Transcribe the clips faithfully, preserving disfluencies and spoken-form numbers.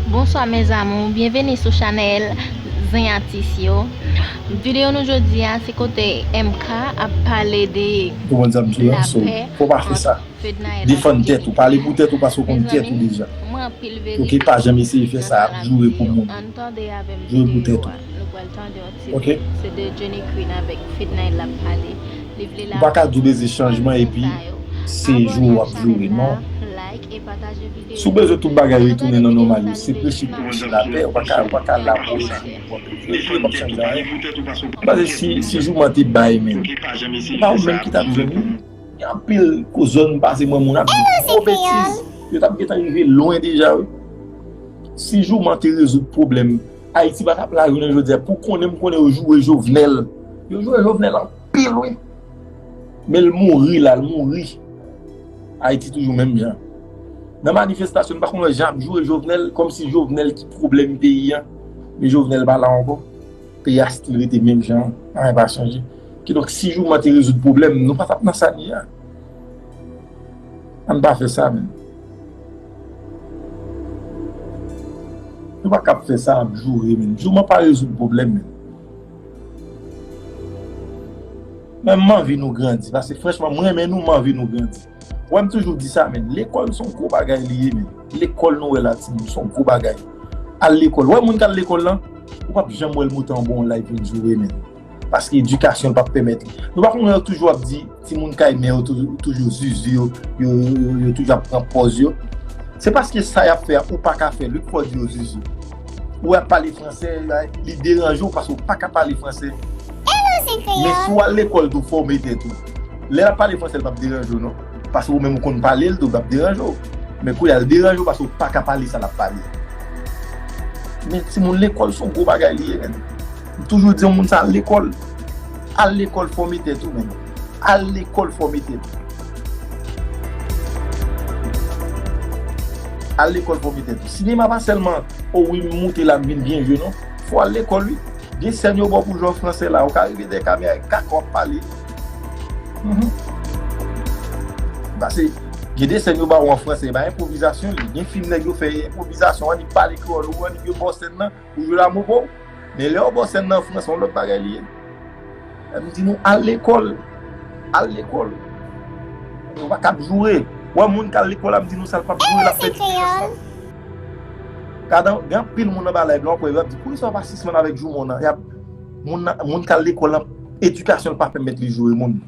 Bonsoir mes amours, bienvenue sou chanèl Zen Atis yo. Videyo nou jodi a se kote M K ap pale de Ou konprann sa m di w la? So, lapè fò pa fè sa. ant Fednaelle Defann ak tèt ou, pale pou tèt ou paske w konn tèt ou deja. Mwen anpil Ok, pa janm eseye fè sa ap joure pou moun. Ann tande avè m Joure pou videyo tèt a. Ou. Nou pral tande yon ti Ok? bout. Se de Jenny Queen avèk Fednaelle l ap pale. Li vle Ou pa ka di w bezwen chanjman epi se joure w ap joure, non. Si w bezwen tout bagay retounen nan nòmal yo, se preche pou se lapè, ou pa ka, ou pa ka la pou rezoud pwoblèm yo, w ap chanje anyen. Paske si, si jouman te bay, men, se pa ou menm ki t ap jwenn li. Gen anpil kou zòn m pase mwen, moun ap di gwo betiz. Yo t ap gentan rive lwen deja, wi. Si jouman te rezoud pwoblèm, Ayiti pa t ap la jounen jodi a. Pou konnen m konnen yo joure Jovenel. Yo joure Jovenel anpil, wi. Men l mouri la, l mouri. Ayiti toujou menm jan. Nan manifestasyon, n pa konn wè jan ap joure Jovenel, kòmsi Jovenel ki pwoblèm peyi a. Men Jovenel pa la ankò. Peyi a still rete menm jan, anyen pa chanje. Kidonk, si jouman te rezoud pwoblèm, nou pa t ap nan sa n ye a. Ann pa fè sa, menn. Nou pa kab fè sa ap joure, menn. Jouman pa rezoud pwoblèm, menn. Men m anvi nou grandi, paske franchman, m renmen nou, m anvi nou grandi. Wè, m toujou di sa, menn. Lekòl se yon gwo bagay li ye, menn. Lekòl nou wè la, timoun, se yon gwo bagay. Al lekòl. Wè, moun k al lekòl lan, ou p ap janm wè l moute anba yon live vin joure, menn. Paske edikasyon l p ap pèmèt li. Nou pa konn wè yo toujou ap di, timoun kay mè yo toujou, toujou zuzu, yo, yo, yo, yo toujou ap pran pòz yo. Se paske sa y ap fè a, ou pa ka fè l, wi, k fè w di yo zuzu. Ou ap pale fransè, li deranje w paske w pa ka pale fransè. Men si w al lekòl tou, fòme tèt ou. Lè l ap pale fransè, l p ap deranje w, non. Paske ou menm ou konn pale l tou, l p ap deranje w. Men kounye a, l deranje w paske w pa ka pale sa l ap pale. Men timoun, lekòl se yon gwo bagay li ye, menn. M toujou di yon moun sa, al lekòl. Al lekòl, fòme tèt ou, menn. Al lekòl, fòme tèt ou. Al lekòl, fòme tèt ou. Sinema pa sèlman, o wi, m moute la, m vin byen jwe, non. Fò w al lekòl, wi. Gen sèn yo ba w pou jwe fransè la, ou ka rive dèyè kamera, e kaka w ap pale. Mhm. Paske gen de sèn yo ba w an fransè, e pa enpwovizasyon li. Gen fim nèg yo fè enpwovizasyon, annik pale kreyòl, ou annik yo ba w sèn nan, ou jwe la mo pa w. Men lè yo ba w sèn nan an fransè, yon lòt bagay li ye. M di nou, al lekòl. Al lekòl. Ou pa kab joure. Wè moun k al lekòl la, m di nou sa, l p ap joure, l ap pèdi finans lan. Gade, gen anpil moun anba live la, w ap wè, yo ap di, poukisa w pa sispann avèk joumon nan? Y ap, moun nan, moun k al lekòl lan, edikasyon l pa pèmèt li joure moun.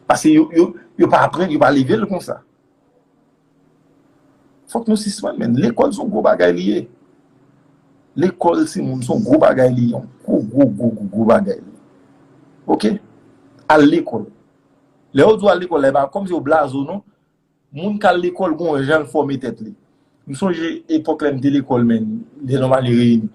Paske yo, yo, yo pa aprann, yo pa leve l konsa. Fòk nou sispann, menn. Lekòl se yon gwo bagay li ye. Lekòl, timoun, se yon gwo bagay li ye. Yon gwo, gwo, gwo, gwo, gwo bagay li ye. Oke? Al lekòl. Lè yo di w al lekòl la, e pa kòmsi yo blaze w, non. Moun k al lekòl, gen yon jan l fòme tèt li. M sonje epòk lè m te lekòl, menn, lè nòmal li reyini.